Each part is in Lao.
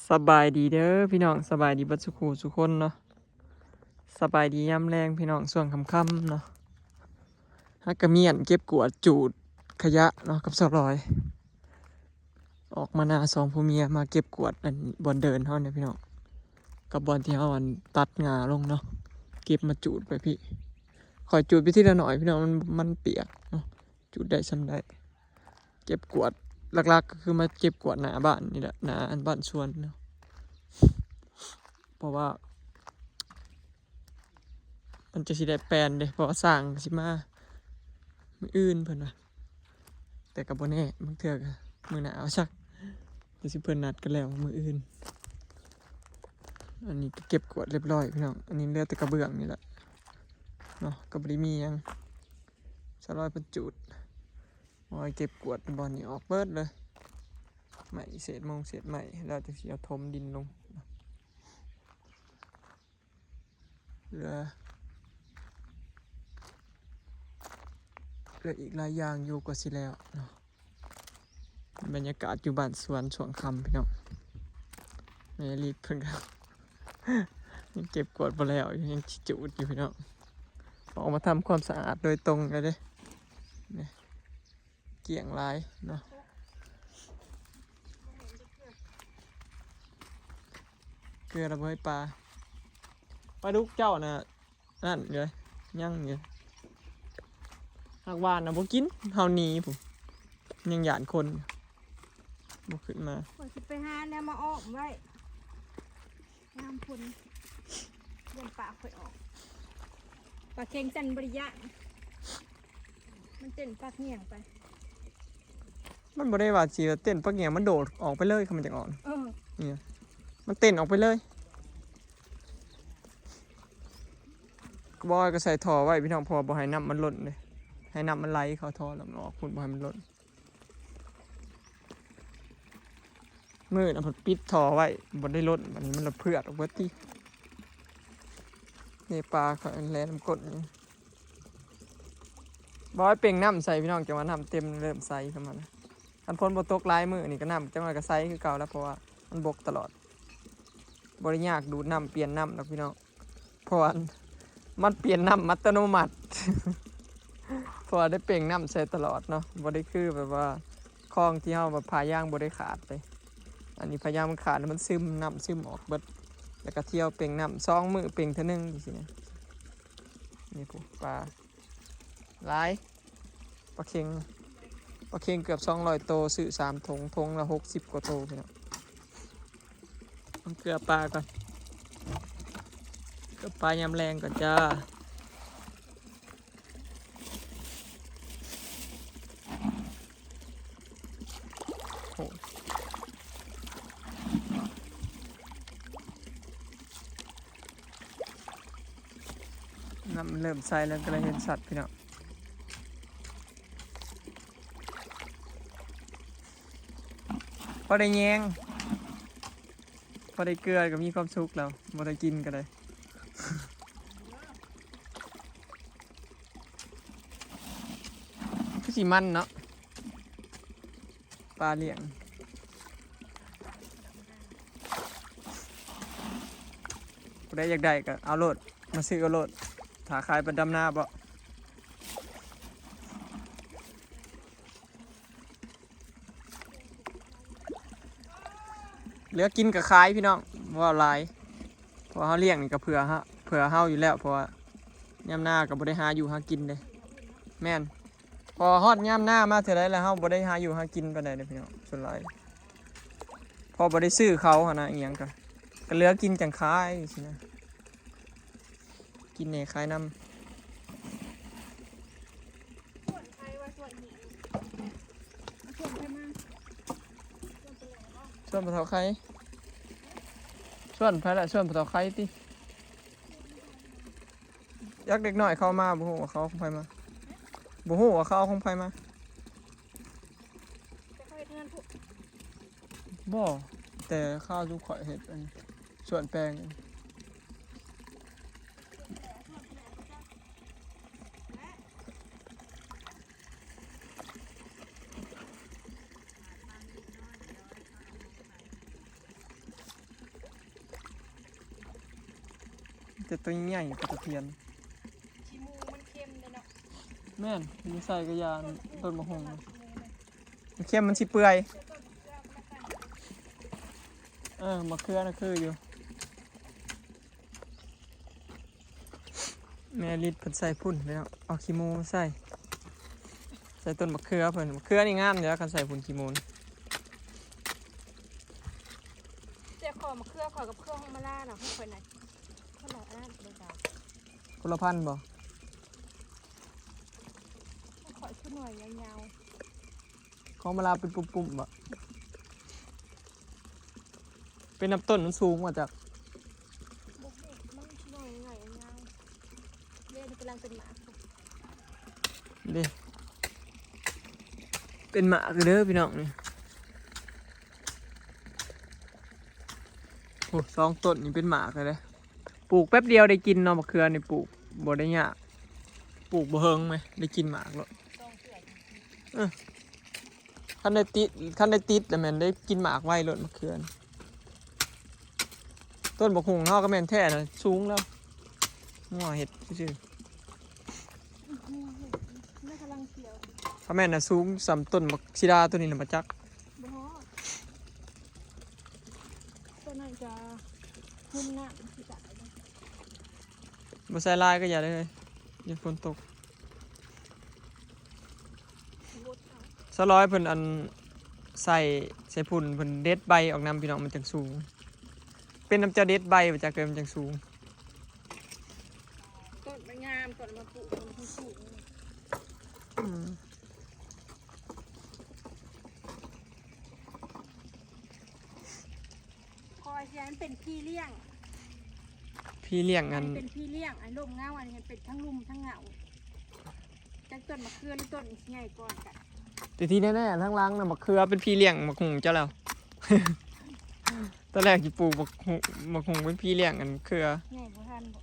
ສະບາຍດີເດີພີ່ນ້ອງ ສະບາຍດີເບິດສູ່ຄູ່ສູ່ຄົນເນາະ. ສະບາຍດີຍາມແລງພີ່ນ້ອງ ຊ່ວງຄ່ຳໆເນາະ. ຫາກະມ້ຽນເກັບກວາດຈູດຂະຫຍະເນາະ ກັບສາວລອຍ. ອອກມານາສອງຜົວເມຍ ມາເກັບກວາດອັນບ່ອນເດີ່ນເຮົານີ້ພີ່ນ້ອງ ກັບບ່ອນທີ່ເຮົາອັນຕັດຫຍ້າລົງເນາະ. ເກັບມາຈູດໄປພີ້ ຂ້ອຍຈູດໄປທີລະໜ້ອຍພີ່ນ້ອງ ມັນ ມັນປຽກເນາະ ຈູດໄດ້ສ່ຳໃດ. ເກັບກວາດ ຫຼັກໆກໍຄືມາເກັບກວາດໜ້າບ້ານນີ້ແຫຼະ ໜ້າອັນບ້ານສວນເນາະ ເພາະວ່າມັນຈະຊິໄດ້ແປນເດ້ ເພາະວ່າຊ່າງຊິມາມື້ອື່ນເພິ່ນວ່າ. ແຕ່ກໍບໍ່ແນ່ ບາງເທື່ອກໍມື້ໜ້າເອົາຊະ ແຕ່ຊິເພິ່ນນັດກັນແລ້ວມື້ອື່ນ. ອັນນີ້ກໍເກັບກວາດຮຽບຮ້ອຍພີ່ນ້ອງ ອັນນີ້ເຫຼືອແຕ່ກະເບື້ອງນີ້ແຫຼະເນາະ ກໍບໍ່ໄດ້ມີຫຍັງ. ສາວລອຍເພິ່ນຈູດ ໂອ້ຍ ເກັບກວາດບ່ອນນີ້ອອກເບິດເລີຍ ໄມ້ເສດມົງເສດໄມ້ ແລ້ວຈັ່ງຊິເອົາຖົມດິນລົງ. ເຫຼືອ ເຫຼືອອີກຫຼາຍຢ່າງຢູ່ກວ່າຊິແລ້ວເນາະ. ບັນຍາກາດຢູ່ບ້ານສວນຊ່ວງຄ່ຳພີ່ນ້ອງ ແມ່ລີດເພິ່ນກໍຍັງເກັບກວາດບໍ່ແລ້ວຢູ່ ຍັງຊິຈູດຢູ່ພີ່ນ້ອງ. ອອກມາທຳຄວາມສະອາດໂດຍຕົງເລີຍເດ້ ນີ້ ກ້ຽງຫຼາຍເນາະ. ເກືອລະບໍ່ໃຫ້ປາ ປາດຸກເຈົ້ານະ ນັ້ນເລີຍ ຍັງຢູ່. ຫາກຫວ່ານນະບໍ່ກິນ ເຮົາໜີພຸ້ນ ຍັງຢ້ານຄົນ ບໍ່ຂຶ້ນມາ. ຂ້ອຍຊິໄປຫາແນວມາອ້ອມໄວ້ ຍາມຝົນ ຢ້ານປາຂ້ອຍອອກ. ປາເຄັງຊັ້ນບໍ່ໄດ້ຢ້ານ ມັນເຕັ້ນປັກຫຍັງໄປ. ມັນບໍ່ໄດ້ວ່າຊິເຕັ້ນປັກຫຍັງ ມັນໂດດອອກໄປເລີຍ ຄັນມັນຢາກອອກ. ເອີ ນີ້ ມັນເຕັ້ນອອກໄປເລີຍ. ກະບອຍກໍໃສ່ທໍ່ໄວ້ພີ່ນ້ອງ ເພາະວ່າບໍ່ໃຫ້ນ້ຳມັນລົ້ນເດ້ ໃຫ້ນ້ຳມັນໄຫຼເຂົ້າທໍ່ແລ້ວມັນອອກພຸ້ນ ບໍ່ໃຫ້ມັນລົ້ນ. ມື້ນະເພິ່ນປິດທໍ່ໄວ້ ບໍ່ໄດ້ລົ້ນ ບາດນີ້ມັນລະເຜືອດອອກເບິດຕິ. ນີ້ປາເຂົາແລ່ນນຳກົ້ນນີ້. ບອຍເປັ່ງນ້ຳໃສ່ພີ່ນ້ອງ ຈັ່ງວ່ານ້ຳເຕັມເລີ່ມໃສຂຶ້ນມານະ. ຄັນຝົນບໍ່ຕົກຫຼາຍມື້ນີ້ກໍນ້ຳຈັກໜ້ອຍກໍໃສຄືເກົ່າແລ້ວ ເພາະວ່າມັນບົກຕະຫຼອດ ບໍ່ໄດ້ຍາກດູດນ້ຳ ປ່ຽນນ້ຳດອກພີ່ນ້ອງ ເພາະວ່າມັນປ່ຽນນ້ຳອັດຕະໂນມັດ ເພາະວ່າໄດ້ເປັ່ງນ້ຳໃສ່ຕະຫຼອດເນາະ. ບໍ່ໄດ້ຄືແບບວ່າຄອງທີ່ເຮົາແບບຜ້າຢາງບໍ່ໄດ້ຂາດເດ້ ອັນນີ້ຜ້າຢາງມັນຂາດແລ້ວມັນຊຶມ ນ້ຳຊຶມອອກເບິດ ແລ້ວກໍທ່ຽວເປັ່ງນ້ຳ ສອງມື້ເປັ່ງເທື່ອໜຶ່ງຈັ່ງຊີ້ນະ. ນີ້ພຸ້ນ ປາຫຼາຍ ປາເຄັງ ປາເຄັງເກືອບສອງຮ້ອຍໂຕ ຊື້ສາມຖົງ ຖົງລະຫົກສິບກວ່າໂຕພີ່ນ້ອງ. ເກືອປາກ່ອນ ເກືອປາຍາມແລງກ່ອນຈ້າ. ໂອ້ ນ້ຳເລີ່ມໃສແລ້ວ ກໍເລີຍເຫັນຊັດພີ່ນ້ອງ. ພໍໄດ້ແຍງ ພໍໄດ້ເກືອກໍມີຄວາມສຸກແລ້ວ ບໍ່ໄດ້ກິນກໍໄດ້. ຄືຊິມັນເນາະ ປາລ້ຽງ. ຜູ້ໃດຢາກໄດ້ກໍເອົາໂລດ ມາຊື້ເອົາໂລດ ຖ້າຂາຍໄປດຳນາບໍ? ເຫຼືອກິນກໍຂາຍພີ່ນ້ອງ ເວົ້າຫຼາຍ ເພາະວ່າເຮົາລ້ຽງນີ້ກໍເພື່ອເຮົາ ເພື່ອເຮົາຢູ່ແລ້ວ ເພາະວ່າຍາມນາກໍບໍ່ໄດ້ຫາຢູ່ຫາກິນເດ້. ແມ່ນ ພໍຮອດຍາມນາມາເທື່ອໃດແລ້ວ ເຮົາບໍ່ໄດ້ຫາຢູ່ຫາກິນປານໃດເດ້ພີ່ນ້ອງ ສ່ວນຫຼາຍ ພໍບໍ່ໄດ້ຊື້ເຂົ້າຫັ້ນນະ ອີ່ຫຍັງກໍ ກໍເຫຼືອກິນຈັ່ງຂາຍຊີ້ນະ. ກິນແດ່ຂາຍນຳ. ສວນໃຜວ່າສວນນີ້ ສວນໃຜມາ ສວນປະເຖົ້າໄຂ່ ສວນໃຜລະ ສວນປະເຖົ້າໄຂ່ຕິ. ຈັກເດັກນ້ອຍເຂົາມາ ບໍ່ຮູ້ວ່າເຂົາເອົາຂອງໃຜມາ ບໍ່ຮູ້ວ່າເຂົາເອົາຂອງໃຜມາ. ແຕ່ເຂົາເຮັດເຮືອນພຸ້ນ ບໍ່ ແຕ່ຄາວສຸມຂ້ອຍເຮັດອັນ ສວນແປງ. ແຕ່ຕົວໃຫຍ່ປາຕະພຽນ. ຂີ້ໝູມັນເຄັມເດ້ເນາະ. ແມ່ນ ຢູ່ໃສກໍຢ່າ ຕົ້ນບັກຫຸ່ງ ມັນເຄັມ ມັນຊິເປື່ອຍ. ເອີ ມະເຂືອນະຄືຢູ່. ແມ່ລິດເພິ່ນໃສ່ຝຸ່ນໄປເນາະ ເອົາຂີ້ໝູມາໃສ່ ໃສ່ຕົ້ນມະເຂືອເພິ່ນ. ມະເຂືອນີ້ງາມຢູ່ແລ້ວ ຄັນໃສ່ຝຸ່ນຂີ້ໝູ. ແຕ່ຂໍມະເຂືອຂ້ອຍກັບເຂືອຮອງມາລານະ ຂອງຂ້ອຍນະ ຄົນລະອັນເດ້ເຈົ້າ. ຄົນລະພັນບໍ່? ຂອງຂ້ອຍຄືໜ່ວຍຍາວໆ. ຂອງມາລາເປັນປຸ້ມໆບໍ່? ເປັນນຳຕົ້ນມັນສູງມາຈາກ ບໍ່ຮູ້ ມັນຊິນ້ອຍໃຫຍ່ຍາວ. ເດ້ ມັນກຳລັງເປັນໝາກ ເດ້ ເປັນໝາກເດີພີ່ນ້ອງນີ້. ໂອ້ ສອງຕົ້ນນີ້ເປັນໝາກເລີຍເດ້. ປູກແປັບດຽວໄດ້ກິນເນາະ ມະເຂືອນີ້ ປູກບໍ່ໄດ້ຍາກ ປູກບໍ່ເຫິງແມ ໄດ້ກິນໝາກໂລດ. ເອີ ຄັນໄດ້ຕິດ ຄັນໄດ້ຕິດແລ້ວແມ່ນໄດ້ກິນໝາກໄວໂລດ ມະເຂືອນີ້. ຕົ້ນບັກຫຸ່ງເຮົາກໍແມ່ນແທ້ນະ ສູງແລ້ວ ງົວເຮັດຊື່ໆ. ຖ້າແມ່ນນະ ສູງສ່ຳຕົ້ນບັກສີດາໂຕນີ້ນະ ບໍ່ຈັກ. ບໍ່ຮອດ ໂຕນັ້ນຈະຫຸ່ມນ້ຳຊິຕາຍ. ບໍ່ໃສ່ຫຼາຍກໍຢ່າເລີຍ ຢ່າຝົນຕົກ. ສາວລອຍເພິ່ນອັນໃສ່ ໃສ່ຝຸ່ນ ເພິ່ນເດັດໃບອອກນຳພີ່ນ້ອງ ມັນຈັ່ງສູງ. ເປັນນຳເຈົ້າເດັດໃບບໍ່ຈັກເລີຍ ມັນຈັ່ງສູງ. ຕົ້ນມັນງາມ ຕອນເອົາມາປູກມັນສູງ. ອືມ ຂ້ອຍຊິໃຫ້ມັນເປັນພີ່ລ້ຽງ ພີ່ລ້ຽງ ໃຫ້ມັນເປັນພີ່ລ້ຽງ ອັນລົມເງົາ ອັນນີ້ໃຫ້ເປັນທັງລຸ່ມທັງເງົາ. ຈັກຕົ້ນມະເຂືອຫຼືຕົ້ນໃຫຍ່ກ່ອນກະ ແຕ່ທີ່ແນ່ໆ ທາງຫຼັງນະ ມະເຂືອເປັນພີ່ລ້ຽງບັກຫຸ່ງເຈົ້າແລ້ວ. ຕອນແລກຊິປູກບັກຫຸ່ງ ບັກຫຸ່ງເປັນພີ່ລ້ຽງອັນເຂືອ ໃຫຍ່ບໍ່ທັນບໍ.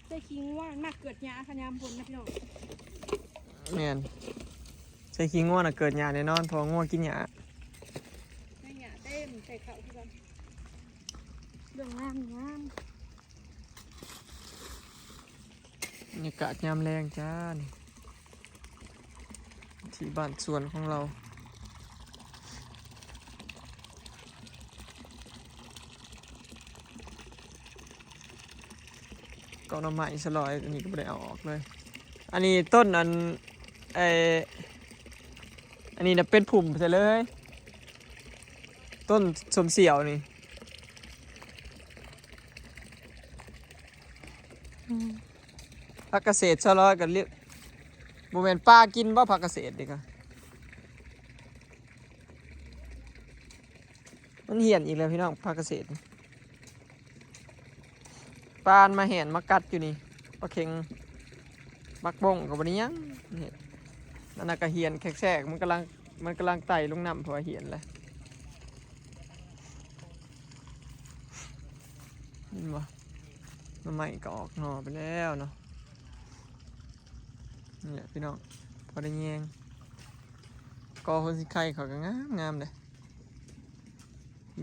ໃສ່ຂີ້ງົວ ມັນມັກເກີດຫຍ້າ ຄັນຍາມຝົນນະພີ່ນ້ອງ. ແມ່ນ ໃສ່ຂີ້ງົວນະເກີດຫຍ້າແນ່ນອນ ເພາະວ່າງົວກິນຫຍ້າ. ໃສ່ຫຍ້າເຕັມ ໃສ່ເຂົ້າຄືກັນ. ເລື່ອງງາມ ງາມ. ບັນຍາກາດຍາມແລງຈ້າ ນີ້ທີ່ບ້ານສວນຂອງເຮົາ. ກໍໜໍ່ໄມ້ສະຫຼອຍ ອັນນີ້ກໍບໍ່ໄດ້ເອົາອອກເລີຍ. ອັນນີ້ຕົ້ນອັນ ໄອ້ ອັນນີ້ນະເປັນພຸ່ມໃສ່ເລີຍ ຕົ້ນສົ້ມສ່ຽວນີ້. ອືມ ຜັກກະເສດຊາວລອຍກໍລຽກ ບໍ່ແມ່ນປາກິນບໍ່ ຜັກກະເສດນີ້ກະ ມັນຫ້ຽນອີກແລ້ວພີ່ນ້ອງ ຜັກກະເສດນີ້. ປານມາແຫ່ນມາກັດຢູ່ນີ້ ປາເຂັງ ບັກບົ້ງກໍບໍ່ໄດ້ຫຍັງ. ເຫັນ ອັນນັ້ນກໍຫ້ຽນແຄກໆ ມັນກຳລັງ ມັນກຳລັງໄຕ່ລົງນ້ຳ ເພາະວ່າຫ້ຽນແຫຼະ. ເຫັນບໍ່ ໜໍ່ໄມ້ກໍອອກໜໍ່ໄປແລ້ວເນາະ. ນີ້ແຫຼະພີ່ນ້ອງ ພໍໄດ້ແຍງ. ກໍໂຮຊິໄຄເຂົາກໍງາມໆເດ້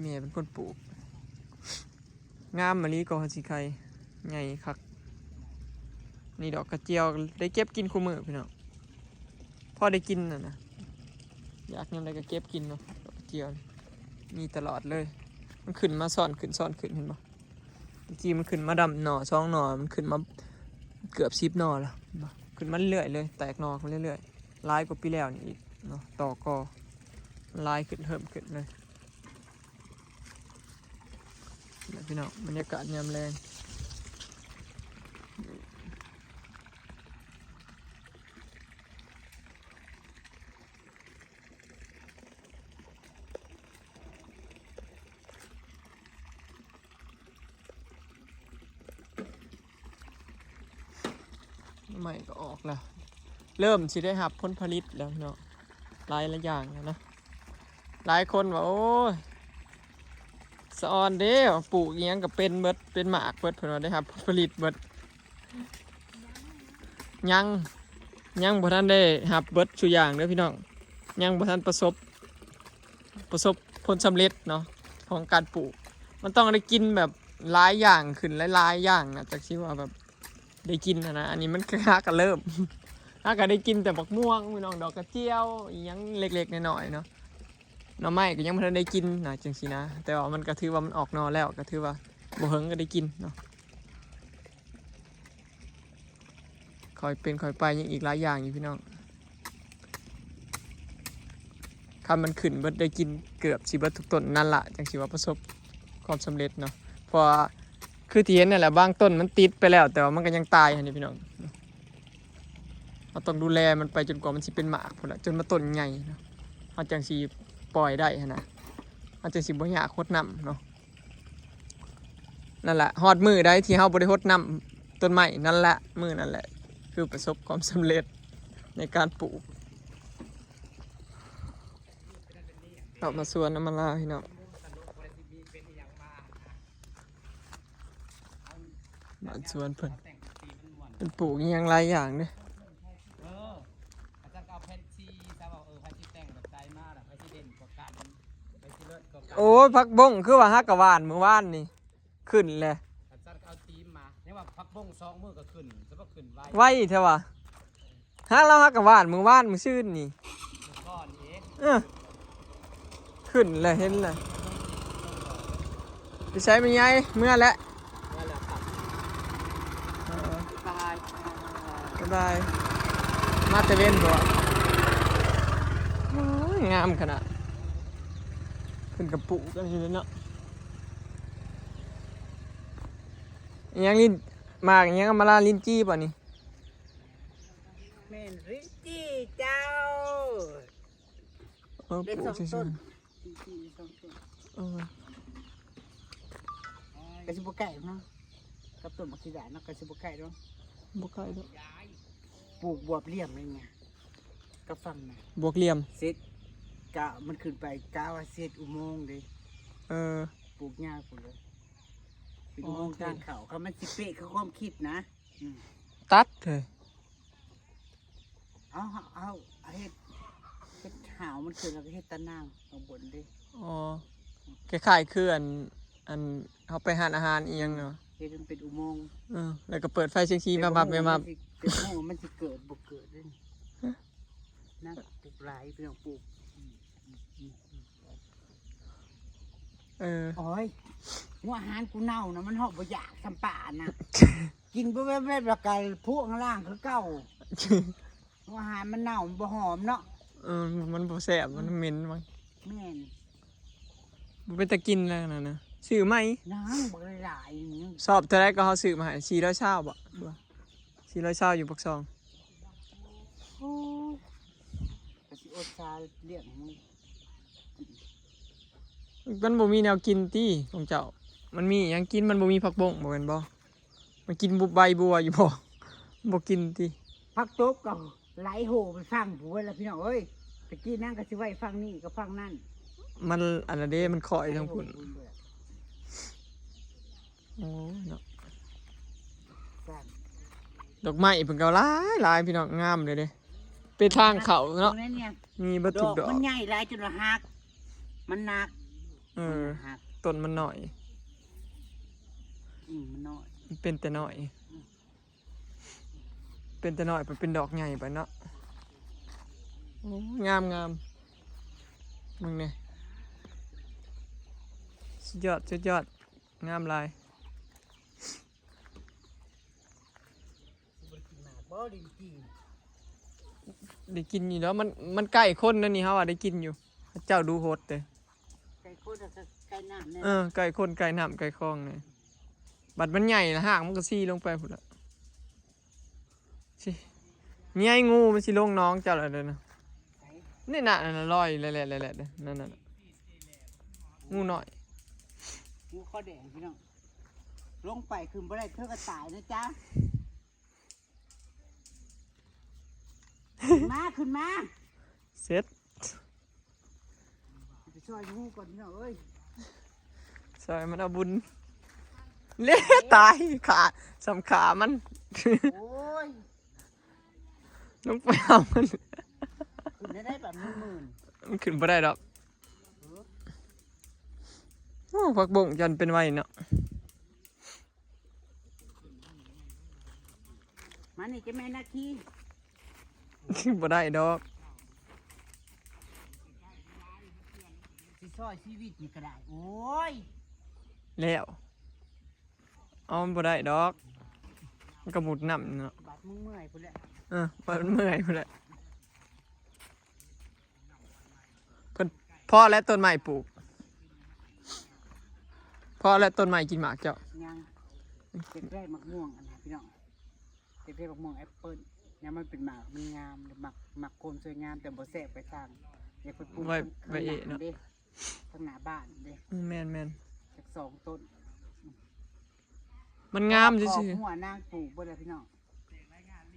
ແມ່ເປັນຄົນປູກ. ງາມມະລີກໍຊິໄຄ ໃຫຍ່ຄັກ. ນີ້ດອກກະຈຽວ ໄດ້ເກັບກິນຄູ່ມື້ພີ່ນ້ອງ ພໍໄດ້ກິນນັ້ນນະ. ຢາກຍາມໃດກໍເກັບກິນເນາະ ດອກກະຈຽວນີ້ມີຕະຫຼອດເລີຍ. ມັນຂຶ້ນມາຊ້ອນຂຶ້ນຊ້ອນຂຶ້ນ ເຫັນບໍ່? ຕະກີ້ມັນຂຶ້ນມາດຳໜໍ່ສອງໜໍ່ ມັນຂຶ້ນມາເກືອບສິບໜໍ່ແລ້ວ ເຫັນບໍ່? ຂຶ້ນມາເລື້ອຍໆເລີຍ ແຕກໜໍ່ຂຶ້ນມາເລື້ອຍໆ ຫຼາຍກວ່າປີແລ້ວນີ້ອີກ. ເນາະ ຕໍ່ກໍຫຼາຍຂຶ້ນເພີ່ມຂຶ້ນເລີຍ. ນີ້ແຫຼະພີ່ນ້ອງ ບັນຍາກາດຍາມແລງ. ໜໍ່ໄມ້ກໍອອກແລ້ວ ເລີ່ມຊິໄດ້ຮັບຜົນຜະລິດແລ້ວເນາະ ຫຼາຍ ຫຼາຍຢ່າງແລ້ວນະ. ຫຼາຍຄົນວ່າ ໂອ້ຍ ສະອອນເດ້ ປູກອີ່ຫຍັງກໍເປັນເບິດ ເປັນໝາກເບິດ ເພິ່ນວ່າໄດ້ຮັບຜົນຜະລິດເບິດ. ຍັງ ຍັງບໍ່ທັນໄດ້ຮັບເບິດສູ່ຢ່າງເດີພີ່ນ້ອງ ຍັງບໍ່ທັນປະສົບ ປະສົບຜົນສຳເລັດເນາະ ຂອງການປູກ. ມັນຕ້ອງໄດ້ກິນແບບຫຼາຍຢ່າງຂຶ້ນ ຫຼາຍໆຢ່າງນະ ຈັກຊິວ່າແບບໄດ້ກິນຫັ້ນນະ. ອັນນີ້ມັນຫາກໍເລີ່ມ ຫາກໍໄດ້ກິນແຕ່ບັກມ່ວງພີ່ນ້ອງ ດອກກະຈຽວ ອີ່ຫຍັງເລັກໆນ້ອຍໆເນາະ. ໜໍ່ໄມ້ກໍຍັງບໍ່ທັນໄດ້ກິນນະ ຈັ່ງຊີ້ນະ ແຕ່ວ່າມັນກໍຖືວ່າມັນອອກໜໍ່ແລ້ວ ກໍຖືວ່າບໍ່ເຫິງກໍໄດ້ກິນເນາະ. ຄ່ອຍເປັນຄ່ອຍໄປ ຍັງອີກຫຼາຍຢ່າງຢູ່ພີ່ນ້ອງ. ຄັນມັນຂຶ້ນເບິດ ໄດ້ກິນເກືອບຊິເບິດທຸກຕົ້ນນັ້ນລະ ຈັ່ງຊິວ່າປະສົບຄວາມສຳເລັດເນາະ. ເພາະວ່າຄືທີ່ເຫັນນັ້ນແຫຼະ ບາງຕົ້ນມັນຕິດໄປແລ້ວ ແຕ່ວ່າມັນກໍຍັງຕາຍຫັ້ນເດ້ພີ່ນ້ອງ. ເຮົາຕ້ອງດູແລມັນໄປຈົນກວ່າມັນຊິເປັນໝາກພຸ້ນລະ ຈົນມັນຕົ້ນໃຫຍ່ເນາະ ເຮົາຈັ່ງຊິປ່ອຍໄດ້ຫັ້ນນະ ເຮົາຈັ່ງຊິບໍ່ຍາກຫົດນ້ຳເນາະ. ນັ້ນແຫຼະ ຮອດມື້ໃດທີ່ເຮົາບໍ່ໄດ້ຫົດນ້ຳຕົ້ນໄມ້ ນັ້ນແຫຼະ ມື້ນັ້ນແຫຼະຄືປະສົບຄວາມສຳເລັດໃນການປູກ. ເຂົ້າມາສວນອຳມາລາພີ່ນ້ອງ ບ້ານສວນເພິ່ນ ເພິ່ນປູກອີ່ຫຍັງຫຼາຍຢ່າງເດ້. ເອີ ອາຈານກໍເອົາແຜ່ນຊີຊະວ່າ ເອີ ໃຜຊິແຕ່ງແບບໃດມາລະ ໃຜຊິເດັ່ນກວ່າກັນ ໃຜຊິເລີດກວ່າກັນ. ໂອ້ຍ ຜັກບົ້ງຄືວ່າຫາກະຫວ່ານມື້ວານນີ້ ຂຶ້ນແຫຼະ. ອາຈານກໍເອົາຕີມມາ ຍັງວ່າຜັກບົ້ງສອງມື້ກໍຂຶ້ນ ສະບັບຂຶ້ນໄວ ໄວແທ້ຫວາ. ຫາລາວຫາກະຫວ່ານມື້ວານມື້ຊືນນີ້ ມື້ກ່ອນນີ້ເອງ. ເອີ ຂຶ້ນແລ້ວ ເຫັນແລ້ວ. ໄປໃສແມ່ໃຫຍ່? ເມືອແລ້ວ ເມືອແລ້ວຄັບ. ເອີ ບາຍບາຍ ບາຍບາຍ. ມາແຕ່ເວັນບໍ່? ໂອ້ຍ ງາມຂະໜາດ ເພິ່ນກະປູກກັນຢູ່ເນາະ. ອີ່ຫຍັງ ລິນ ໝາກອີ່ຫຍັງ ອຳມາລາ ລິນຈີ່ບໍ່ນີ້? ແມ່ນລິນຈີ່ເຈົ້າ. ເອີ ປູກຊື່ໆ ໄດ້ສອງຕົ້ນ ລິນຈີ່ໄດ້ສອງຕົ້ນ. ເອີ ກະຊິບໍ່ໃກ້ເນາະ ກັບຕົ້ນບັກຂີ້ດາເນາະ ກະຊິບໍ່ໃກ້ດອກ. ບໍ່ໃກ້ດອກ. ປູກບວບຫຼ່ຽມເລີຍ ກັບຝັ່ງນະ ບວກຫຼ່ຽມ ເສັດ ກະມັນຂຶ້ນໄປ ກະວ່າເສັດອຸໂມງເດ້. ເອີ ປູກຍາວພຸ້ນເລີຍ ເປັນອຸໂມງທາງເຂົ້າ. ຄັນມັນຊິເປະຄືຄວາມຄິດນະ ອືມ ຕັດເລີຍ. ເອົາ ເຮົາ ເຮົາເຮັດ ເຮັດຫາວມັນຂຶ້ນ ແລ້ວກໍເຮັດຕາໜ່າງຂ້າງບົນເດ້. ອໍ ຄ້າຍໆຄືອັນ ອັນເຮົາໄປຮ້ານອາຫານອີ່ຫຍັງເນາະ ເຮັດໃຫ້ມັນເປັນອຸໂມງ. ເອີ ແລ້ວກໍເປີດໄຟແສງສີແວບໆ ແວບໆ. ແຕ່ບໍ່ຮູ້ວ່າມັນຊິເກີດບໍ່ເກີດເດ້. ຮະ? ໜັກຫຼາຍ ພີ່ນ້ອງປູກ. ເອີ ໂອ້ຍ ຫົວອາຫານກູເນົ່ານະ ມັນເຫາະບໍ່ຢາກສ່ຳປານະ ກິນແວບໆ ແລ້ວກະພວກຂ້າງລ່າງຄືເກົ່າ. ຫົວອາຫານມັນເນົ່າ ມັນບໍ່ຫອມເນາະ. ເອີ ມັນບໍ່ແຊບ ມັນເໝັນມັນ. ແມ່ນ ບໍ່ເປັນຕາກິນແລ້ວນັ້ນນະ ຊື້ໃໝ່. ນາງບັກຫຼາຍໆ ນີ້ ຊອບເທົ່າໃດກໍເຮົາຊື້ມາໃຫ້ ສີ່ຮ້ອຍຊາວບໍ? ສີ່ຮ້ອຍຊາວຢູ່ປາກຊ່ອງ. ໂອ້ຍ ກະຊິອົດສາລ້ຽງໃຫ້ມັນ. ມັນບໍ່ມີແນວກິນຕິຂອງເຈົ້າ? ມັນມີຫຍັງກິນ? ມັນບໍ່ມີຜັກບົ້ງບໍ ແມ່ນບໍ່? ມັນກິນບຸບໃບບົວຢູ່ບໍ່? ບໍ່ກິນຕິ? ຜັກຕົບກໍໄຫຼໂຫໄປຝັ່ງພຸ້ນລະ ພີ່ນ້ອງເອີຍ. ຕະກີ້ນາງກໍຊິໄວ້ຝັ່ງນີ້ກັບຝັ່ງນັ້ນ. ມັນອັນນັ້ນເດ້ ມັນຂ້ອຍທາງພຸ້ນ. ໂອ້ຍເນາະ ດອກໄມ້ເພິ່ນກໍຫຼາຍໆ ພີ່ນ້ອງ ງາມເລີຍເດ້. ເປັນທາງເຂົ້າເນາະ ມີເບິດທຸກດອກ. ມັນໃຫຍ່ຫຼາຍຈົນວ່າຫັກ ມັນໜັກ. ເອີ ມັນໜັກ ຕົ້ນມັນນ້ອຍ. ອືມ ມັນນ້ອຍ ມັນເປັນແຕ່ນ້ອຍ. ອືມ ເປັນແຕ່ນ້ອຍໄປເປັນດອກໃຫຍ່ໄປເນາະ. ໂອ້ ງາມໆ ເບິ່ງແດ່ ສຸດຍອດ ສຸດຍອດ ງາມຫຼາຍ. ຊິບໍ່ໄດ້ກິນໝາກບໍ່ ລິນຈີ່? ໄດ້ກິນຢູ່ແລ້ວ ມັນ ມັນໃກ້ຄົນນັ້ນນີ້ ເຮົາວ່າໄດ້ກິນຢູ່ ເຈົ້າດູໂຫດເດ້. ໄກ່ຄົນ ແລ້ວກໍໄກ່ນ້ຳແດ່ ເອີ ໃກ້ຄົນ ໃກ້ນ້ຳ ໃກ້ຄອງນີ້ ບັດມັນໃຫຍ່ລະ ຮາກມັນກໍຊີລົງໄປພຸ້ນລະ. ຊິ ນີ້ໄອ້ງູມັນຊິລົງໜອງເຈົ້າລະເດີນະ. ໃສ? ນີ້ນະ ນັ້ນນະ ລອຍແຫຼະໆໆ ເດີ ນັ້ນນະ ງູນ້ອຍ ງູຄໍແດງພີ່ນ້ອງ. ລົງໄປຂຶ້ນບໍ່ໄດ້ ເທີກໍຕາຍນະຈ໊ະ. ຂຶ້ນມາ ຂຶ້ນມາ ເສັດ. ໄປຊ່ອຍງູກ່ອນພີ່ນ້ອງເອີຍ ຊ່ອຍມັນເອົາບຸນ ເລະ ຕາຍ ຂາ ສ່ຳຂາມັນ. ໂອ້ຍ ລົງໄປເອົາມັນ ຂຶ້ນໄດ້ໄດ໋ບາດໝື່ນໆ ມັນຂຶ້ນບໍ່ໄດ້ດອກ. ໂອ້ ຜັກບົ້ງຈັນເປັນໄວເນາະ. ມານີ້ເຈົ້າແມ່ນາຄີ ບໍ່ໄດ້ດອກ ຊິຊ່ອຍຊີວິດນີ້ກໍໄດ້. ໂອ້ຍ ແລ້ວ ເອົາ ມັນບໍ່ໄດ້ດອກ ມັນກໍມຸດນ້ຳເນາະ. ບາດມຶງເມື່ອຍພຸ້ນແຫຼະ ເອີ ບາດມັນເມື່ອຍພຸ້ນແຫຼະ. ເພິ່ນພໍແລ້ວຕົ້ນໄມ້ປູກ ພໍແລ້ວຕົ້ນໄມ້ກິນໝາກເຈົ້າ. ຍັງ ເກັບໄດ້ໝາກມ່ວງອັນນັ້ນພີ່ນ້ອງ ເກັບໄດ້ໝາກມ່ວງແອັບເປິ້ນ ຍາມມັນເປັນໝາກມັນງາມ ມັກ ມັກຄວາມສວຍງາມ ແຕ່ບໍ່ແຊບໄປທາງ ຢາກໄປປູກ ໄວ້ ທາງ ໄວ້ເອະເນາະ ເດ້ ທາງໜ້າບ້ານເດ້. ອືມ ແມ່ນໆ ຈັກສອງຕົ້ນ ມັນງາມຊື່ໆ. ຫົວນາງປູກເບິດແລ້ວພີ່ນ້ອງ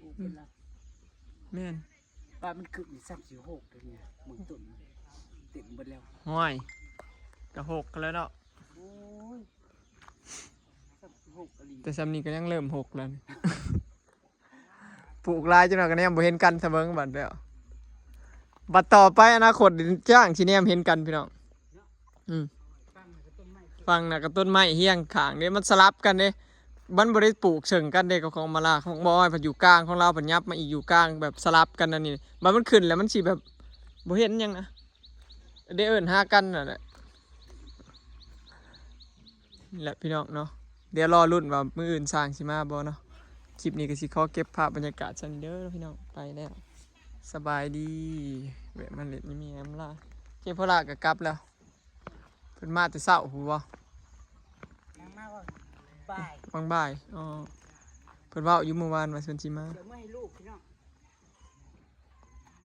ປູກເບິດແລ້ວ ແມ່ນ. ປາມັນຂຶ້ນນີ້ຊ້ຳຊິຫົກເດ້ນີ້ ເບິ່ງຕົ້ນເຕັມເບິດແລ້ວ. ຫ້ວຍ ກະຫົກແລ້ວເນາະ. ໂອ້ຍ ຊ້ຳຊິຫົກອີ່ຫຼີ ແຕ່ຊ່ຳນີ້ກໍຍັງເລີ່ມຫົກແລ້ວນີ້. ປູກຫຼາຍຈັກໜ່ອຍກໍແນມບໍ່ເຫັນກັນຊະເບິ່ງບັດແລ້ວ ບັດຕໍ່ໄປອະນາຄົດຈ້າງຊິແນມເຫັນກັນພີ່ນ້ອງ. ອືມ ຝັ່ງນັ້ນກໍຕົ້ນໄມ້ຮຽງຂ້າງເດ້ ມັນສະຫຼັບກັນເດ້ ມັນບໍ່ໄດ້ປູກເຊິ່ງກັນເດ້ ກັບຂອງມາລາ ຂອງບໍ່ອ້ອຍພັດຢູ່ກາງ ຂອງລາວພັດຫຍັບມາອີກຢູ່ກາງ ແບບສະຫຼັບກັນອັນນີ້ ບັດມັນຂຶ້ນແລ້ວມັນຊິແບບບໍ່ເຫັນຫຍັງນະ ໄດ້ເອີ້ນຫາກັນນັ້ນແຫຼະ. ນີ້ແຫຼະພີ່ນ້ອງເນາະ ດຽວລໍລຸ້ນວ່າມື້ອື່ນຊ່າງຊິມາບໍ່ເນາະ. ຄລິບນີ້ກໍຊິຂໍເກັບພາບບັນຍາກາດຊ່ຳນີ້ເດີພີ່ນ້ອງ ໄປແລ້ວ ສະບາຍດີ. ແວະມາຫຼິ້ນນີ້ມີແອມລາ ເຈໂພລາກໍກັບແລ້ວ. ເພິ່ນມາແຕ່ເຊົ້າພຸ້ນບໍ່? ຍັງມາວ່າບ່າຍ ຫວ່າງບ່າຍ. ອໍ ເພິ່ນເວົ້າຢູ່ມື້ວານວ່າເພິ່ນຊິມາ ດຽວເມືອໃຫ້ລູກພີ່ນ້ອງ.